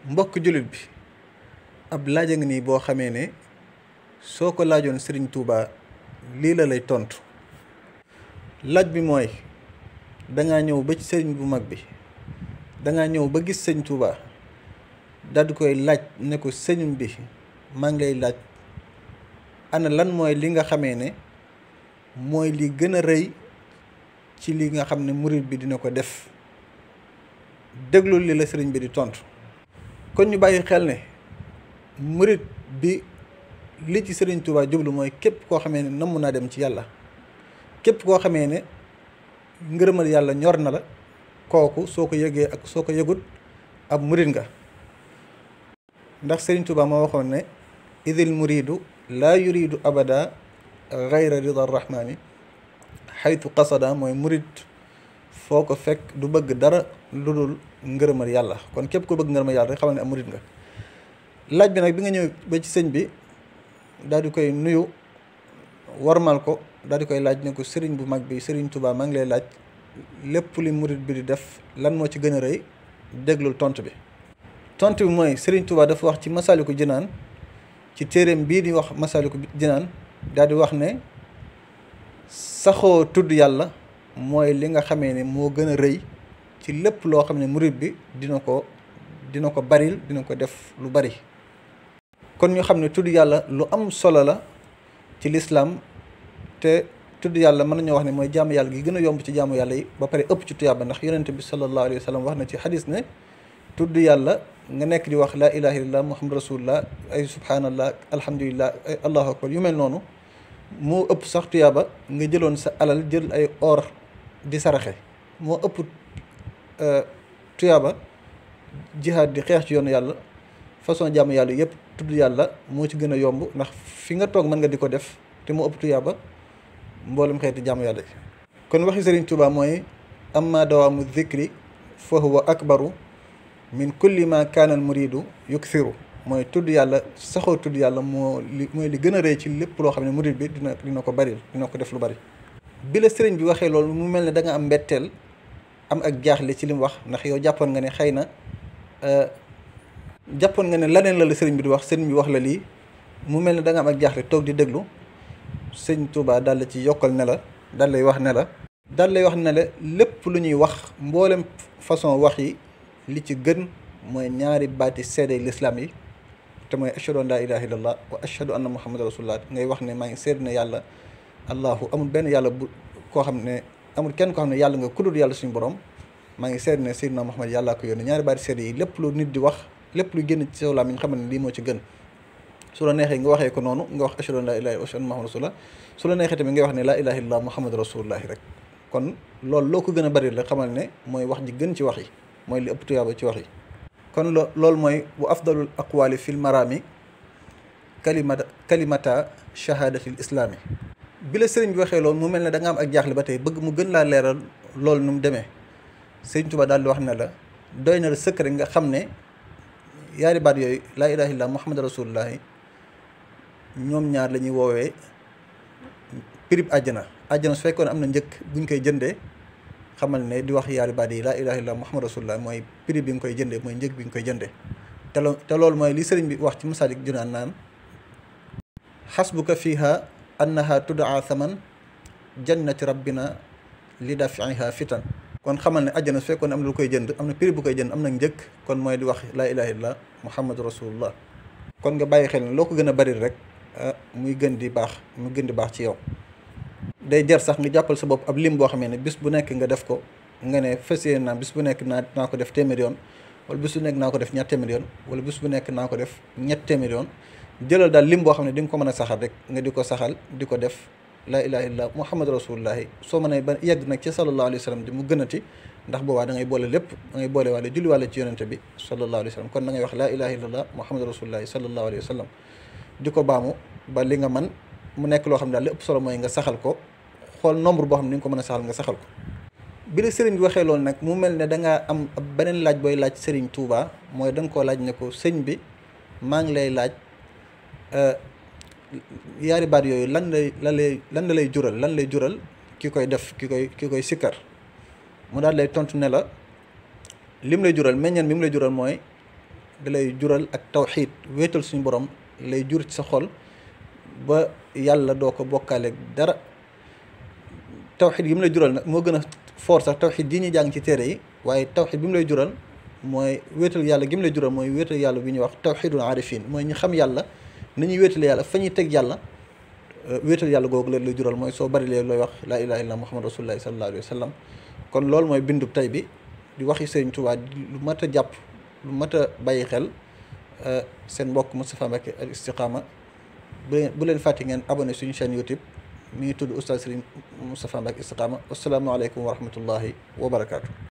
mbokk jullit bi ab laaj a ngi nii boo xamee ne soo ko laajoon Serigne Touba lii la lay tontu. laaj bi mooy dangaa ñëw ba ci sëriñ bu mag bi dangaa ñëw ba gis sëñ Touba daal di koy laaj ne ko sëriñ bi maa ngi lay laaj ana lan mooy li nga xamee ne mooy li gën a rëy ci li nga xam ne murit bi dina ko def. déglu li la sëriñ bi di tontu. kon ñu bàyyi xel ne murit bi li ci sëriñ Touba jublu mooy képp koo xamee ne namm naa dem ci yàlla, képp koo xamee ne ngërëmal yàlla ñor na la, kooku soo ko yëgee ak soo ko yëgut ab murit nga. ndax sëriñ Touba moo waxoon ne idil muridu laa yuridu abada gayra rida rahmani xaytu qasada. mooy murit foo ko fekk du bëgg dara lu dul ngërëmal yàlla. kon képp ko bëgg ngërëmal yàlla rek xamal ne am murit nga. laaj bi nag bi nga ñëw ba ci sëñ bi daal di koy nuyu warmal ko daal di koy laaj ne ko sëriñ bu mag bi sëriñ Touba maa ngi lay laaj lépp li murit bi di def lan moo ci gën a rëy. déglul tontu bi. tontu bi mooy sëriñ Touba dafa wax ci Masaalikul Jinaan ci téeréem bii di wax Masaalikul Jinaan daal di wax ne saxoo tudd yàlla mooy li nga xamee ne moo gën a rëy ci lépp loo xam ne murit bi dina ko baril, dina ko def lu bari. kon ñu xam ne tudd yàlla lu am solo la ci lislaam te tudd yàlla mën nañoo wax ne mooy jaamu yàlla gi gën a yomb ci jaamu yàlla yi ba pare ëpp ci tuyaaba. ndax yonent bi sallallahu alayhi wa sallam wax na ci xadis ne tudd yàlla nga nekk di wax laa ilaha illallah muhammad rasulullah ay subhanallah alhamdulillah ay allahu akbar yu mel noonu moo ëpp sax tuyaaba nga jëloon sa alal jël ay or di saraxe. moo ëpp tuyaaba jihaad di xeex ci yoonu yàlla. façon jaamu yàlla yëpp tudd yàlla moo ci gën a yomb ndax fi nga toog mën nga di ko def te moo ëpp tuyaaba mboolem xeeti jaamu yàlla yi. kon waxi Sëriñ Tuubaa mooy amma dawaamu dhikri fa huwa akbaru min kulli ma kaana al muridu yukthiru. mooy tudd yàlla saxoo tudd yàlla mooy li gën a rëy ci lépp loo xam ne murid bi dina ko bari, dina ko def lu bari. bi la sëriñ bi waxee loolu mu mel ne da nga am mbetteel am ak jaaxle ci li mu wax ndax yow jàppoon nga ne xëy na jàppoon nga ne laneen la sëriñ bi di wax sëriñ bi wax la lii mu mel ne da nga am ak jaaxle toog di déglu. sëñ Touba daal la ci yokkal ne la daal lay wax ne la lépp lu ñuy wax mboolem façon wax yi li ci gën mooy ñaari baati seede lislaam yi te mooy ashhadu an laa ilaha illallah wa ashhadu anna muhammadan rasulullah. ngay wax ne maa ngi seede ne yàlla allahu amul benn yàlla bu koo xam ne amul kenn koo xam ne yàlla nga ku dul yàlla suñu borom. maa ngi seede ne sayyidina Muhammad yàllaa ko yónni. ñaari baati seede yi lépp lu nit di wax lépp lu génn ci sa làmmiñ xamal ne lii moo ci gën. su la neexee nga waxee ko noonu nga wax ashhadu an laa ilaaha illallah wa ashhadu anna muhammadan rasulullah. su la neexee tamit ngay wax ne laa ilaaha illallah muhammadan rasulullah rek. kon loolu loo ko gën a bari rek xamal ne mooy wax ji gën ci wax yi mooy li ëpp tuyaaba ci wax yi. kon loolu mooy bu afdalul aqwali fil marami kalimata shahadatil islami. bi la sëriñ bi waxee loolu mu mel ne da nga am ak jaaxle ba tey bëgg mu gën laa leeral loolu nu mu demee. sëriñ Tuubaa daal di wax ne la doy na la sëkk rek nga xam ne yaari baat yooyu laa ilaha illallah muhammad rasulullahi ñoom ñaar la ñuy woowee pirib àjjana. àjjana su fekkoon am na njëkk buñ koy jëndee xamal ne di wax yaari baat yi laa ilaha illallah muhammad rasulullah mooy pirib bi nga koy jëndee mooy njëkk bi nga koy jëndee. te loolu mooy li sëriñ bi wax ci Masaalikul Jinaan naan xasbuka fiha annaha tudaa thaman jannati rabbina li dafiha fitan. kon xamal ne àjjana su fekkoon am na lu koy jënd am na prix bu koy jënd am na njëkk kon mooy di wax laa ilaha illallah muhammadu rasulullah. kon nga bàyyi xel ne loo ko gën a bari rek muy gën di baax ci yow. day jar sax nga jàppal sa bopp ab lim boo xamee ne bis bu nekk nga def ko nga ne fas yéene naa bis bu nekk naa ko def téeméer yoon wala bis bu nekk naa ko def ñaar téeméer yoon wala bis bu nekk naa ko def ñett téeméer yoon. jëlal daal lim boo xam ne di nga ko mën a saxal rek nga di ko saxal di ko def laa ilaha illallah muhammad rasulullahi. soo mënee ba yegg nag ci sallallahu alayhi wa sallam di mu gënati ndax boobaa da ngay boole lépp da ngay boole waale julli waale ci yonente bi sallallahu alayhi wa sallam. kon da ngay wax laa ilaha illallah muhammad rasulullahi sallallahu alayhi wa sallam di ko baamu ba li nga man mu nekk loo xam ne daal li ëpp solo mooy nga saxal ko xool nombre boo xam ne ni nga ko mën a saxal nga saxal ko. bi la sëriñ bi waxee loolu nag mu mel ne da ngaa am beneen laaj booy laaj sëriñ Touba mooy da nga koo laaj ne ko sëñ bi maa ngi lay laaj yaari baat yooyu lan lay jural ki koy def ki koy sikkar. mu daal lay tontu ne la lim lay jural meññeen bi mu lay jural mooy da lay jural ak tawxiid wéetal suñu borom lay jur ci sa xol ba yàlla doo ko bokkaaleeg dara. tawxiid gi mu lay jural nag moo gën a fort sax tawxiid yi ñuy jàng ci téere yi, waaye tawxiid bi mu lay jural mooy wéetal yàlla gi mu lay jural mooy wéetal yàlla bi ñuy wax tawxiidul aarifin, mooy ñu xam yàlla ni ñuy wéetale yàlla fa ñuy teg yàlla. wéetal yàlla googu la lay jural mooy soo bari lee looy wax laa ilaha illa muhammad rasulullahi sallallahu alayhi wa sallam. kon loolu mooy bindub tey bi di waxi Sëriñ Tuubaa lu mat a jàpp, lu mat a bàyyi xel. seen mbokk Moustapha Mbacké Al Istikhama. bu leen fàtte ngeen abonné suñu chaîne YouTube mi ngi tudd Oustaz Serigne Moustapha Mbacké Istikhama. asalaamaaleykum wa rahmatullahi wa barakaatu.